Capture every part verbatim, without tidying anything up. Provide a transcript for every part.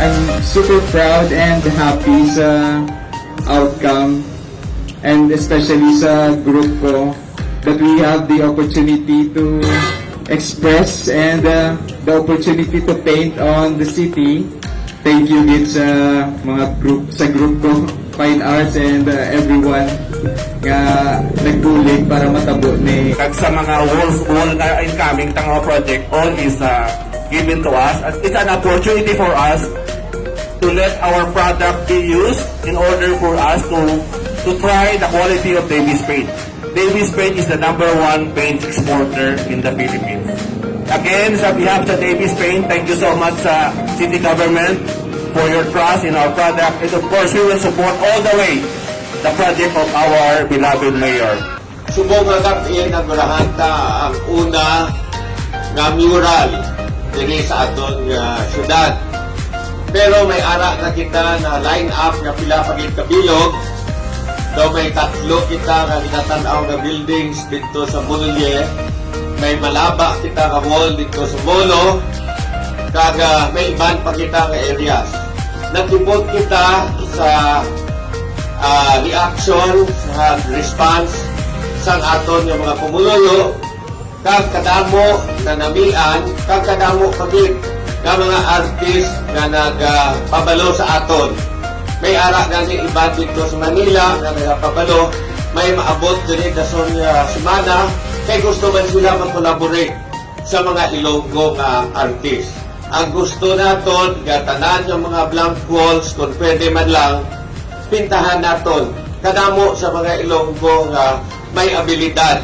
I'm super proud and happy sa outcome, and especially sa group ko, that we have the opportunity to express and uh, the opportunity to paint on the city. Thank you gid sa mga group, sa group ko, Fine Arts, and uh, everyone nga nagbulig para matabo ni. Kag sa mga walls, wall nga incoming tang mga project, all is uh, given to us. As it's an opportunity for us to let our product be used in order for us to to try the quality of Davis Paint. Davis Paint is the number one paint exporter in the Philippines. Again, sa behalf sa Davis Paint, thank you so much sa city government for your trust in our product. And of course, we will support all the way the project of our beloved mayor. Subong nga kap-, inaugurahan ta ang una nga mural diri sa aton nga syudad. Pero may ara na kita na line up nga pila pa gid ka bilog. Daw may tatlo kita nga ginatan-aw nga buildings didto sa Mulye. May malaba kita nga wall didto sa Molo. Kag ah, may iban pa kita nga areas. Nakipot kita sa ah, reaction, sa response sang aton nga mga pumuluyo, kag kadamo nga namian, kag kadamo pa gid nga mga artist nga nagapabalo sa aton. May ara gani iban didto sa Manila nga nagapabalo, may maabot diri dason nga semana, kay gusto man sila mag-collaborate sa mga Ilonggo nga artist. Ang gusto naton nga tanan nga mga blank walls, kung pwede man lang, pintahan naton kadamo sa mga Ilonggo nga may abilidad.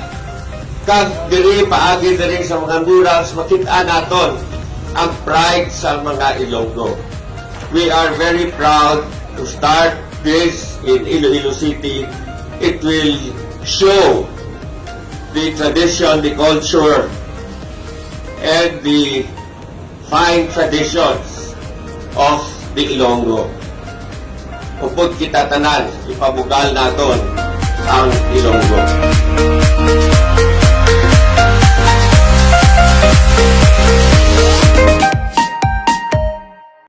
Kag diri, paagi diri sa mga murals, makita naton ang pride sa mga Ilonggo. We are very proud to start this in Iloilo City. It will show the tradition, the culture, and the fine traditions of the Ilonggo. Upod kita tanan, ipabugal naton ang Ilonggo.